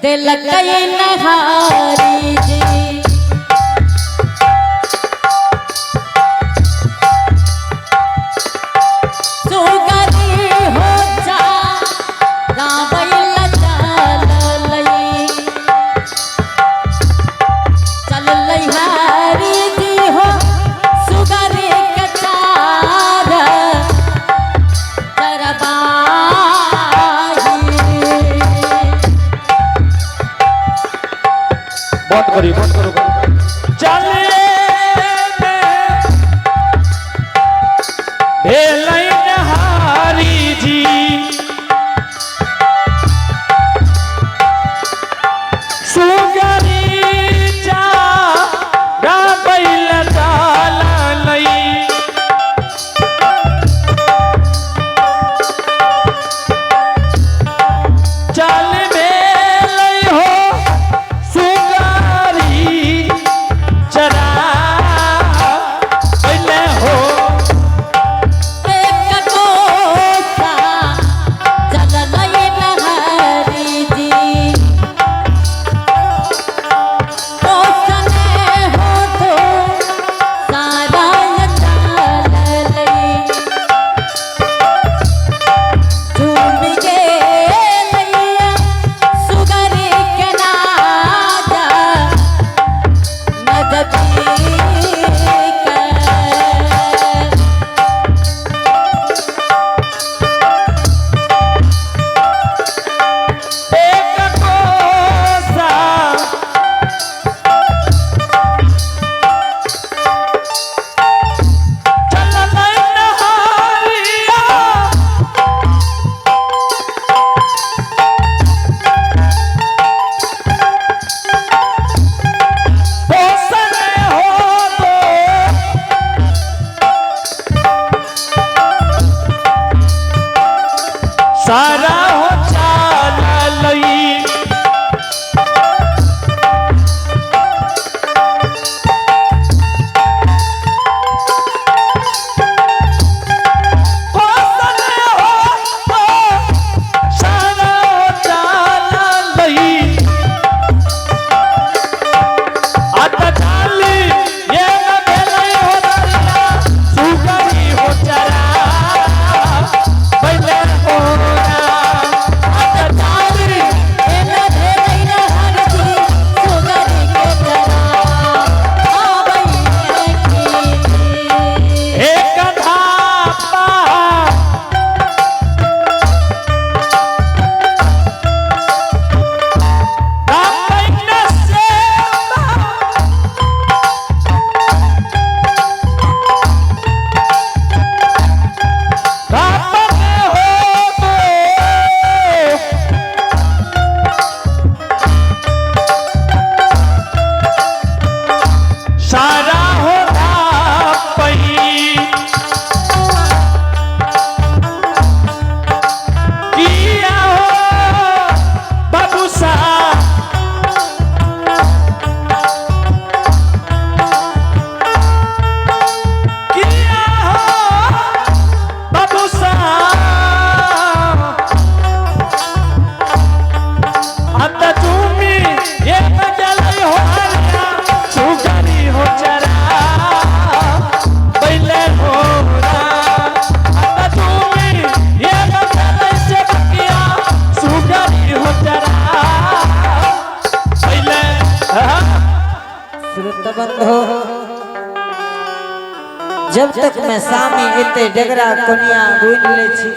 दिलकई नहारी जी। सुगरी हो जा रावैल चललई चललई हरी जी हो सुगरी के चार दरबाही। बंद करी, बंद करो। चले भेलै नहारी जी। सुगरी चा रावैल चललई। चल भेलै हो सुगरी चरा पहिले हो। एक कोसा चललई नहारी जी। कोसने हो तो सारा चललई झूम गे लैया सुगरी के नाजा नजदीक। एक कोसा चललै नहारिया। पोसने हो तो सारा हो चललई। पोसने हो तो सारा हो चललई। आता चाली ये न भेलै हो दरिया सुगरी हो चरा पहिले हो आता चाली। एक धापा रामैन सेवा रामन हो तो सारा हो पही किया हो बाबू सा किया हो बाबू सा अंत चूमी ये बजलई हो हरिया सुगरी हो चरा पहले हो रा। अंत चूमी ये बजलई से बकिया सुगरी हो चरा पहले। हाँ। श्रुतबंधो, जब तक मैं सामी एते डगरा कोनिया बुन ले छी,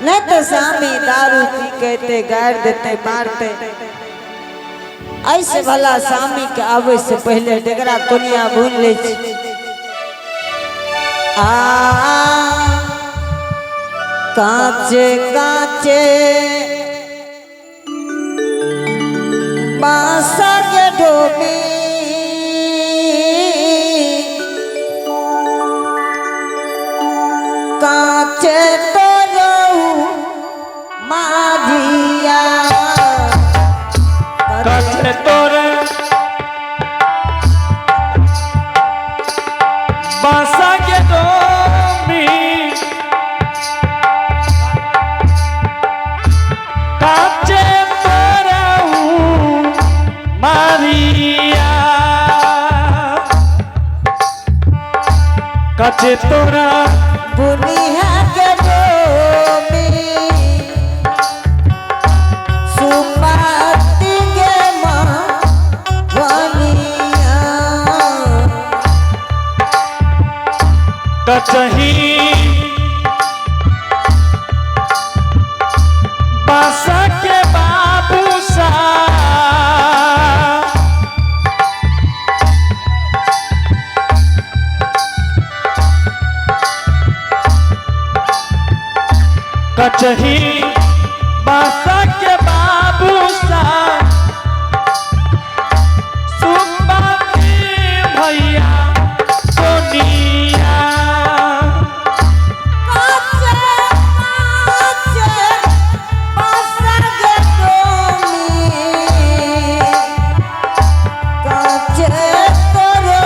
नहीं तो सामी दारू पी के एते गार देते मारते। ऐसे भला सामी के आवे से पहले डगरा कोनिया बुन ले छी। आ कांचे कांचे बांसा के डोबी कांचे तो रहू माझिया। कांचे तोरे बांसा के डोमी कांचे तोरे कचे तोरा बुनिया के डोमी सुपाती के मावनिया। कचही बासा के बाबू सा कचही बासा के बाबू सा सुपाती भैया सोनिया। काचे काचे बासा के डोमी काचे तोरू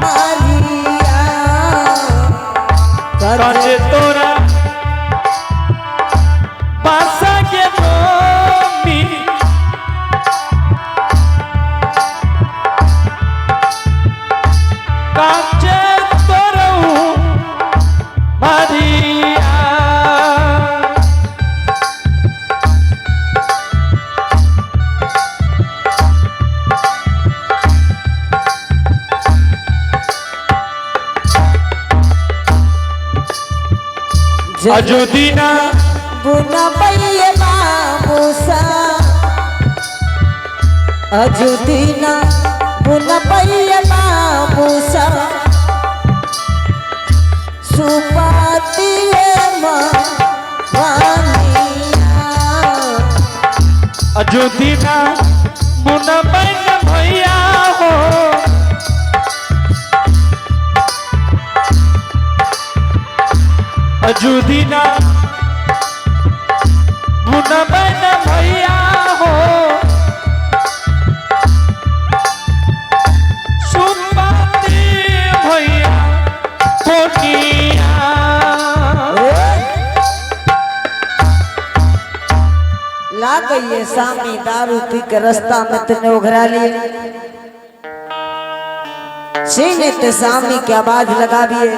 मारिया। काचे तोरा बासा के डोमी काचे तोरू मारिया। अजुदीना बुना पैये बाबूसा अजुदीना बुना पैये बाबूसा सुपातिये मानिया। अजुदीना मुना बन भैया हो अजुदीना मुना बन भैया हो सुनबाती भैया कोटिया। ला गई सामी दारू पी के रास्ता में तने उघरा लिए सीने ते सामी के आवाज लगा दिए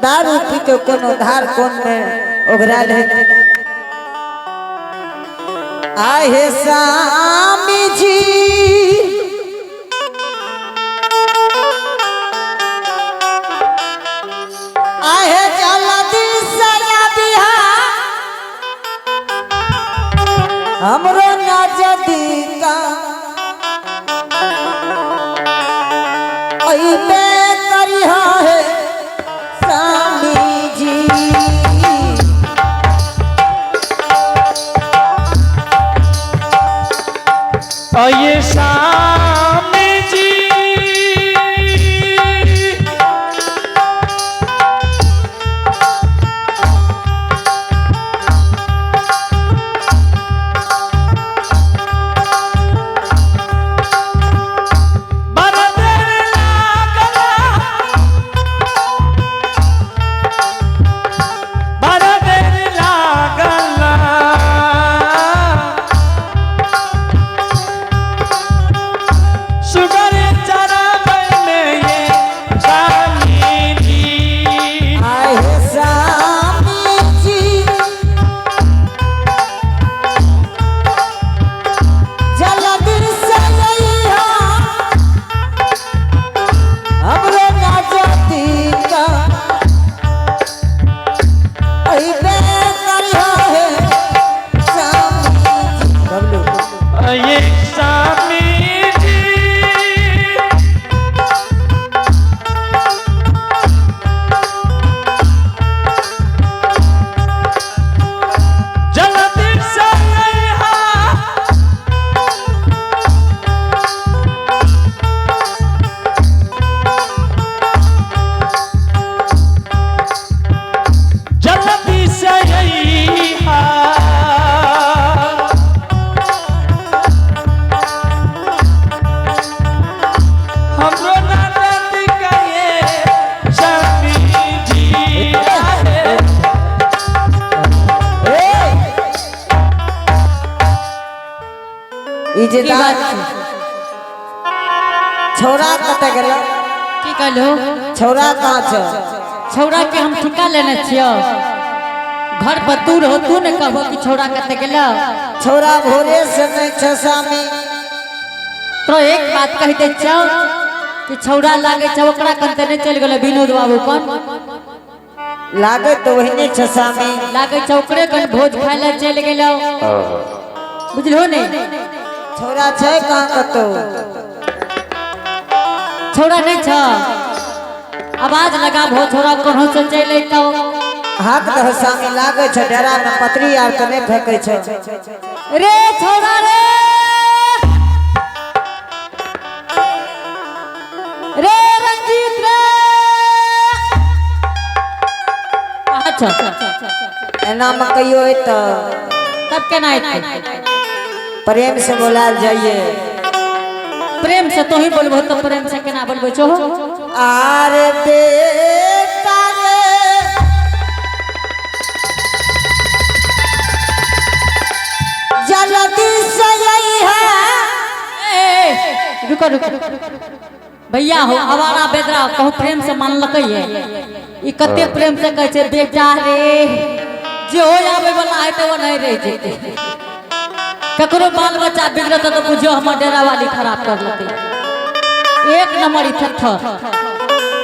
दारू पी के कोनो धार कोन में उघरा ले। आहे सामी जी आहे जल्दी से बिहार हमरो नजदीका ऐबे करिहा है स्वामी जी। ये स्वामी जी बड़ा देर लागला, बड़ा देर लागला। सुगर चराबै में ये स्वामी जी। आहे स्वामी जी जल्दी से अइहा हमरो नजदीका ऐबे करिहा है स्वामी जी। बबलू ये स्वामी जी जल्दी से अइहा जल्दी से अइहा। हमरो ननद कहे स्वामी जी आहे। ई जे की बात छोरा कत गेल की कहलहो? छौड़ा कहाँ छौ? छौड़ा के हम ठिका लेने छियो। घर पर तू रहो, तू ने कहबो कि छौड़ा कते गेलो। छौड़ा भोरे से नहीं छौ सामी। तो एक बात कहि दै छियौ कि छौड़ा लागे छौ ओकरा कनते नहीं चलि गेलो विनोद बाबू कन। लागे तो वही छौ सामी। लागे छौ ओकरे कन भोज खाय ले चलि गेलो। बुझलो नहीं? छौड़ा छै कहाँ कतौ? छौड़ा नहीं छ। आवाज लगा भो छौड़ा कोन्हो से चलि अयतौ। हाक दह सामी, लागे छै डेरा में पतरी आर तो नहीं फेंके छै। रे छौड़ा रे, रे रंजीत रे। अच्छा एना में कहियो अयतौ तब केना अयतै? प्रेम से बोलाल जाइए। प्रेम से तो ही बोलबो तो प्रेम से केना बोलबो छो? आरे बेटा रे, जल्दी से अइहा। ए, रुको रुको भैया हो, आवारा बेदरा कहू प्रेम से मानलकै है। ई कते प्रेम से कहै छै बेटा रे, जे हो आबै वाला है तो वो नहीं रह जेतै। ककरो बाल बच्चा बिगड़त तो बुझियो हमर डेरा वाली खराब कर लेतै। एक नंबर ई थत्थर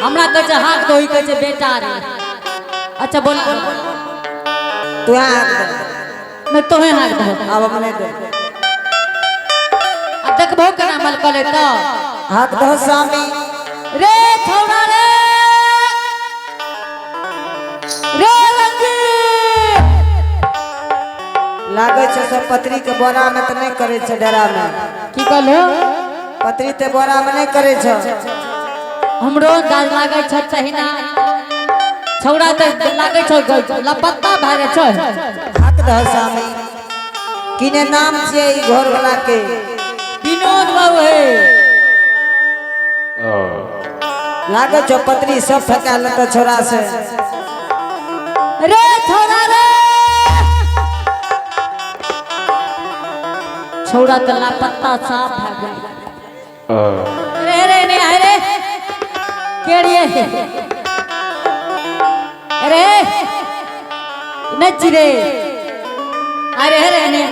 हमरा कहै छै हाथ धोई, कहै छै बेटा रे। अच्छा बोल, तू हाथ दे। मैं तोहे हाथ धो। आब हम नहीं दे। आ देखबो केना मलकलै तो। हाथ धो सामी। रे छौड़ा रे, रे रंजीत। लागे छै सब पतरी के बोरा में तो नहीं करे छै डेरा में। की कहलो? पतरी ते बोरा में नहीं करे छै। हमरो अंदाज लागे छै तहिना। छौड़ा तो लागे छै लपत्ता भए गेल छै। हाथ दह सामी। किने नाम छियै ई घर वाला के? विनोद बाबू है। लागे छौ पतरी सब फेंका लेतौ छौड़ा से। रे छौड़ा रे, छौड़ा तो लापत्ता साफ भए गेल। रे रे नहीं आए रे, केड़िए अरे नच रे। अरे अरे नहीं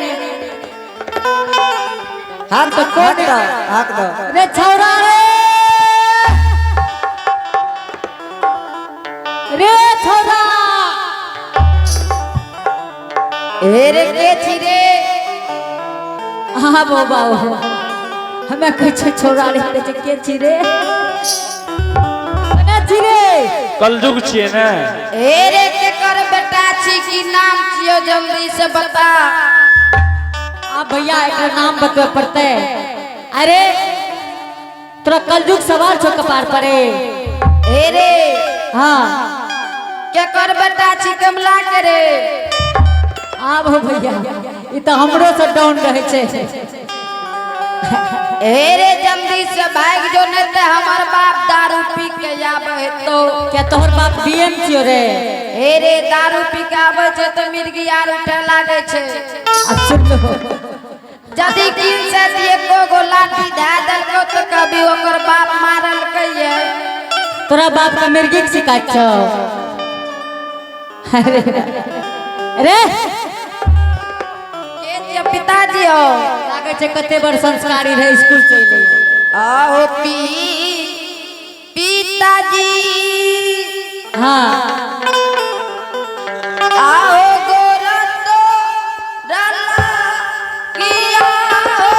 हाथ तो हाथ दह, हाथ दह। रे छौड़ा रे, रे छौड़ा। हे रे के छी रे? हाँ बो बाबू, हमें कहै छै छौड़ा रे, कहै छै के छी रे? केना छी रे? कलयुग छियै ने। हे रे केकर बेटा छी, की नाम छियो, जल्दी से बता। आ भैया एकर नाम बतबे पड़तै। अरे तोरा कलयुग सवार छौ कपार परे। हे रे हाँ केकर बेटा छी कमला के रे? आब हो भैया, ई तो हमरो से डाउन रहे छै। हे रे जल्दी से भाग जो, नहीं ते हमर बाप दारू पी के आवे है तो। क्या तोहर बाप डीएम छियो रे? हे रे दारू पी के आवे छै तो मिर्गी आर उठे लागे छै। अब सुन लो। यदि किन से एको गो लाठी धए देलको तो कभी ओकर बाप मारलकै ये। तोरा बाप का मिर्गी के शिकायत छौ? अरे अरे के छियो पिताजी हो? लागे छै कते बड़ संस्कारी रहे, स्कूल चलि अयलै। आहो पिताजी। हाँ आओ गोरा तो रला किया हो,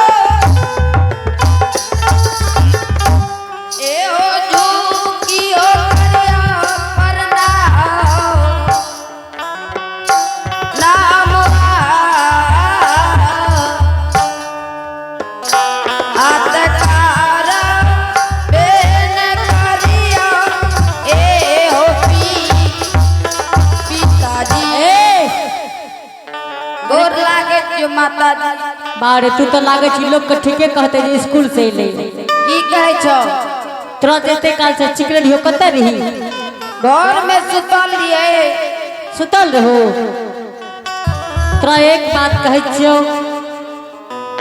ए हो झुकियो करिया प्रणाम नाम आतकार बेन करिया ए हो पिताजी। ए गोर लागे छियो माताजी। बारे तू तो लागे छी लोग के ठीके कहते जे स्कूल से अयलै। की कहै छौ? तोरा जते काल से चिकरल रहियो, कतऽ रही? घर में सुतल रहियै। सुतल रहो। तोरा एक बात कहै छियौ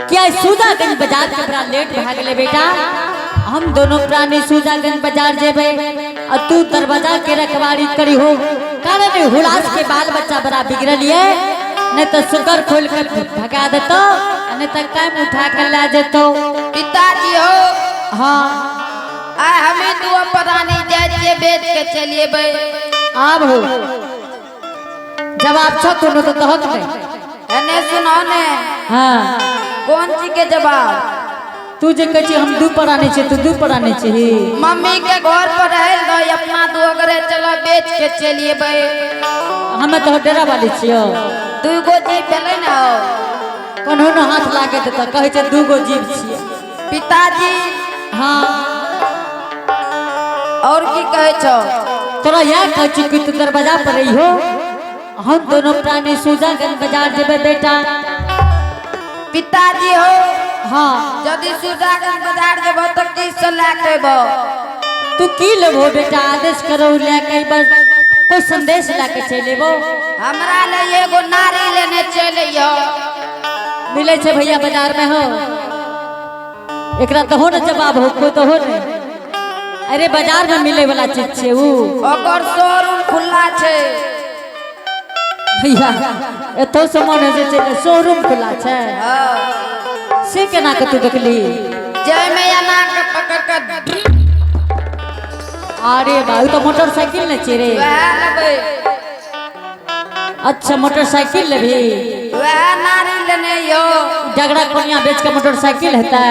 कि आइ सूजागंज बाजार के बड़ा लेट भए गेलै बेटा। हम दोनों प्राणी सुजागंज बाजार जेबे आ तू दरवाजा के रखवारी करी हो, कारण हुलास के बाल बच्चा बड़ा बिगड़ल ये, नहीं तो सुकर खोल के भगा देतो, नहीं तो टाइम उठा के ला जेतो। पिताजी हो। हाँ। आ हमें दू प्राणी जाय छियै बेच के चलिएबै। आब हो जवाब छो कोनो तो तहक नहीं। एने सुनो ने। हाँ। कोन चीज के जवाब? तू जे कहै छी हम दू प्राणी छी, तू दू प्राणी छी। मम्मी के घर पर रहल दो, अपना दू अगरे चलो बेच के चलिएबै। हमें तो डेरा वाली छियो। दू गो जीव भेलै ने हो। कोनो न हाथ लागे देता, कहै छै दू गो जीव छियै। पिताजी। हाँ। और की कहै छौ? तोरा यह कहै छी कि तू दरवाजा पर रही हो, हम दोनों प्राणी सुजागंज बाजार जेबै बेटा। पिताजी हो। हाँ। यदि सुजागंज बाजार जेबो तऽ की से लए के अयबो? तू की लेबो बेटा, आदेश करो लए के अयबो, कोई संदेश लए के चलि अयबो। हमरा ले एगो नारी लेने चलि अइहो। मिलै छै भैया बाजार में हो, एकरा तो हो न जवाब हो, कोई तो हो नहीं। अरे बाजार में मिले वाला चीज छै ऊ। ओकर शोरूम खुला छै। भैया एतो सामान है जे शोरूम खुला छै। हाँ। से केना के तू देखली? जाहिमे एना के पकड़ के। अरे बा, ऊ तो मोटरसाइकिल ने छै रे। वएह लेबै। अच्छा मोटरसाइकिल लेबही? वएह नारी लेने अइहो। झगड़ा कोनिया बेच के मोटरसाइकिल हेतै?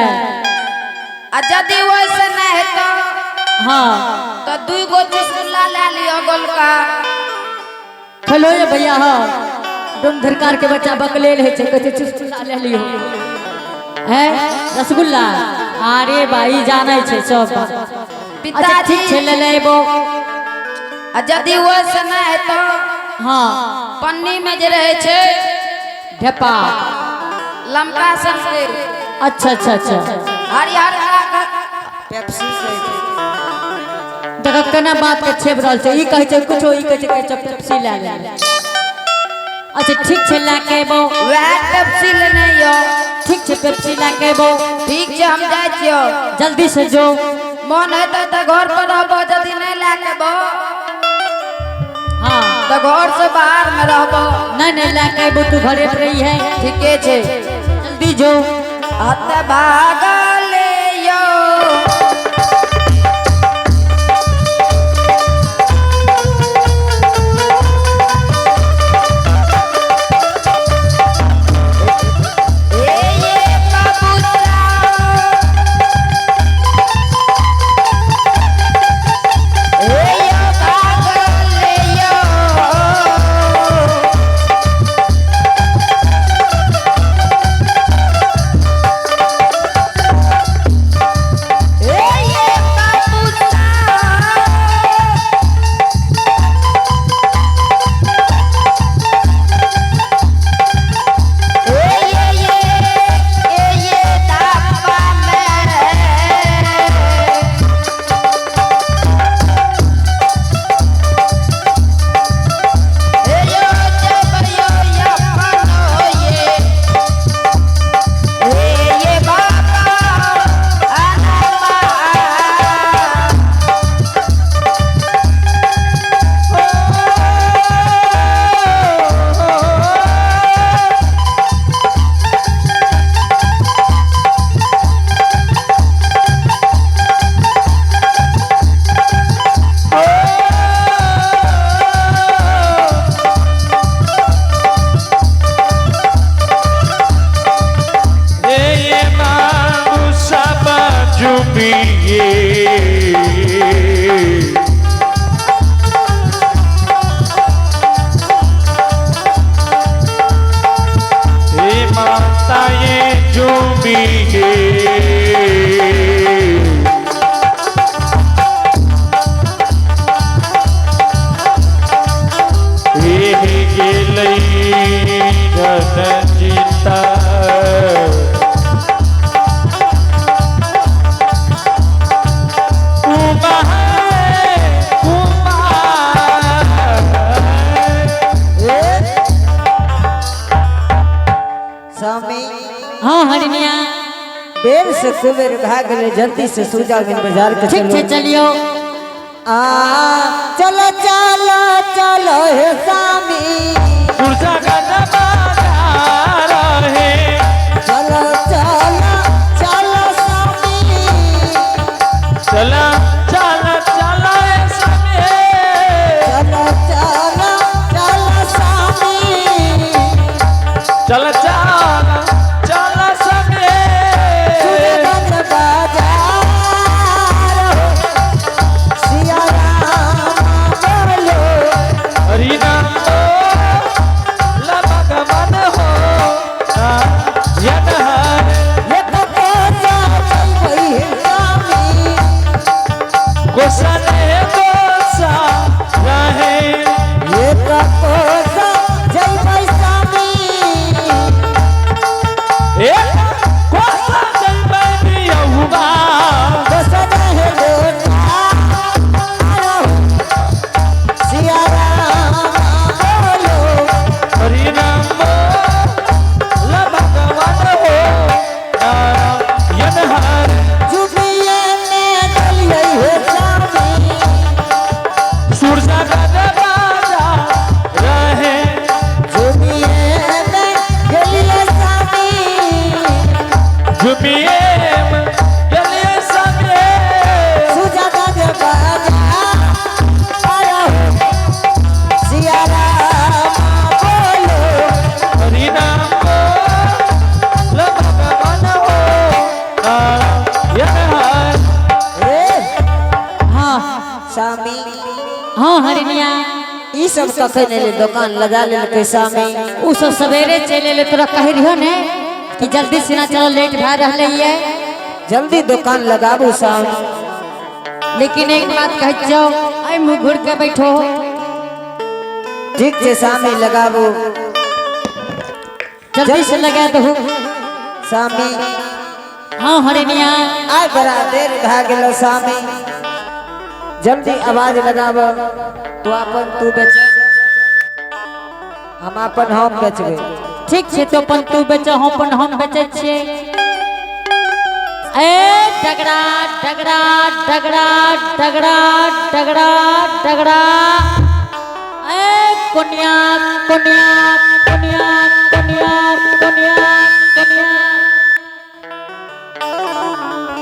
आ यदि ओहिसे नहि हेतौ हाँ। तऽ दू गो चुटकुला लए लिअ गोलका। खेलो ये भैया, हाँ डोम धरकार के बच्चा बकलेल है छै, कहै छै चुटकुला ले लियो है रसगुल्ला। अरे भाई जानै छै सब। अच्छा पिताजी। ठीक छै, ले लेबो। आ यदि ओहिसे नहि हेतौ हाँ। पन्नी में जे रहै छै ढेपा लमका सन के। अच्छा अच्छा अच्छा। हरियर। पेप्सी कहै छै। देख केना बात के छेब रहल छै, ई कहै छै कुछो, ई कहै छै कहै छै पेप्सी ले ले। अच्छा ठीक छै, लए के अयबो। वएह पेप्सी लेने अइहो। ठीक छै, पेप्सी लए के अयबो। ठीक छै, हम जाइ छियौ। जल्दी से जो। मन हेतौ तऽ घर पर रहबो, यदि नहि लए के अयबो हाँ। तऽ घर से बाहर में रहबो। नहीं नहीं लए के अयबो, तू घरे पर रही है। ठीके छै। जल्दी जो। हत भागल यो। ए ये बाबूसा। ए यो भागल यो। ए ये बाबूसा। ए ये ये ए ये दापा में। ए यो जबयो यपनो ये। ए ये बाबा अनमा। ये बाबू सब जुबिए। हे माता ये जुबिए। हे गेलै धन जीता। स्वामी। हाँ हरिनिया। बेर से कुबेर भए गेलै, जल्दी से सुरजागंज बाजार के ठीक छै, चलू। चलियो। आ चलो चलो चलो हे स्वामी, सुरजागंज बाजार है। चलो चलो चलो स्वामी, चला चला चला हे स्वामी, चलो चलो चलो स्वामी, चला चला चला स्वामी। सुरजागंज बाजार हो, सिया राम बोलो। हरि नाम बोल भगवान हो नारायण हरे। एक कोसा जइबै हे स्वामी, गोसाले गोसा रहे। एक कोसा जइबै स्वामी, एक गोसा जइबै बियहुआ। दोसर हे लोटा, सिया राम बोलो। हरि नाम बोल भगवान हो नारायण हरे। जुगिए में डलियै हे स्वामी, सुरजागंज बाजार रहे। जुगिए में गेलियै स्वामी, झुमिए गलिए समे। सुजागंज बाजार, सिया राम बोलो। हरि नाम बोल भगवान हो नारायण हरे। हे हाँ स्वामी, हाँ हरिणिया। ई सब कखन एलै? दोकान लगा लेलकै स्वामी। उ सब सवेरे चलि एलै। तोरा कहि रहियो ने कि जल्दी से ना चलो, लेट भए रहलै ये। जल्दी दोकान लगाबू स्वामी। लेकिन एक बात कहै छियौ, एहि मुँह घुर के बैठो। ठीक छै स्वामी, लगाबू। जल्दी से लगा दहु। स्वामी। हाँ हरिणिया। आइ बड़ा देर भए गेलो स्वामी, जल्दी आवाज लगाब। तू अपन तू बेच, हम अपन हम बेचबै। ठीक छै, तो अपन तू बेच, हम अपन हम बेचै छियै। ए डगरा डगरा डगरा डगरा डगरा डगरा, ए कोनिया कोनिया कोनिया कोनिया कोनिया कोनिया,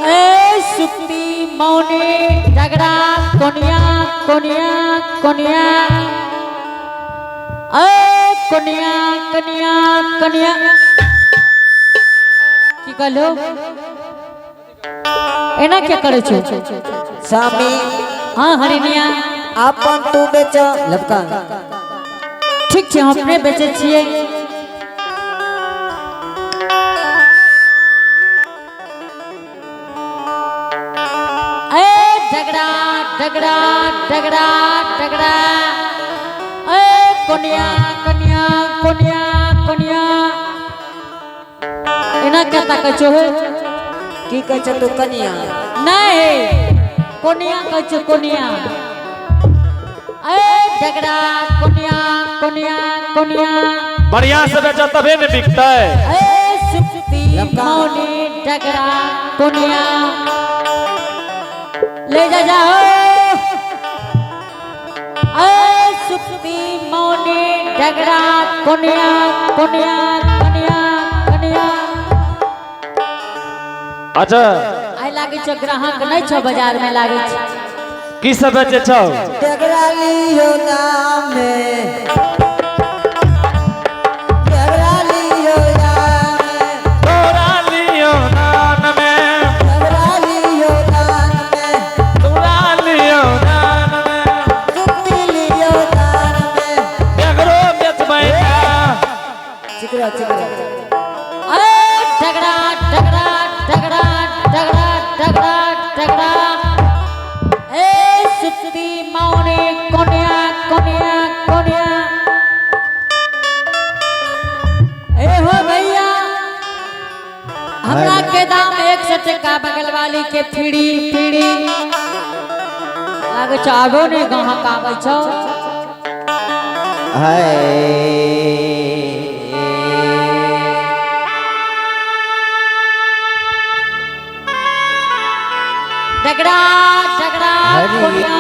ए सुप्ती मौनी डगरा कोनिया कोनिया कोनिया, ए कोनिया कनिया कनिया। की कहलो? एना क्या करै छो? स्वामी। हाँ हरिणिया। अपन तू बेच लबका। ठीक छै, हम अपने बेचै छियै। ए डगरा डगरा डगरा डगरा, ए कोनिया कनिया कोनिया कोनिया। एना क्या ताकै छो हे? की कहै छ तू, कनिया? नहीं, कोनिया कहै छो, कोनिया। ए डगरा कोनिया कोनिया कोनिया। बढ़िया से बेचा तबे ने बिकतै। ए सुप्ती मौनी डगरा कोनिया ले जा जाओ। ए सुप्ती मौनी डगरा कोनिया कोनिया कोनिया कोनिया। अच्छा। आइ लागै छौ ग्राहक नहि छौ बाजार में, लागै छै। की सब बेचै छौ? डगरा लियो नाम में, डगरा लियो नाम में। तोरा लियो दान में। डगरा लियो दान में। तोरा लियो दान में। सुप्ती लियो दान में। डगरो बेचबै ना। चिकरा चिकरा। अरे डगरा डगरा डगरा डगरा डगरा डगरा, ए सुप्ती मौनी कोनिया कोनिया कोनिया। ए हो भैया, हमरा के दाम 100 टका, बगल वाली के फ्री फ्री। लागे छौ आबो ने गाहक आबै छौ। हाय। डगरा डगरा हरि कोनिया।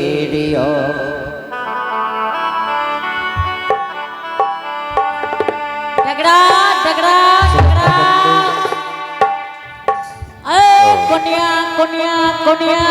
हरिओ डगरा डगरा डगरा ए कोनिया कोनिया कोनिया।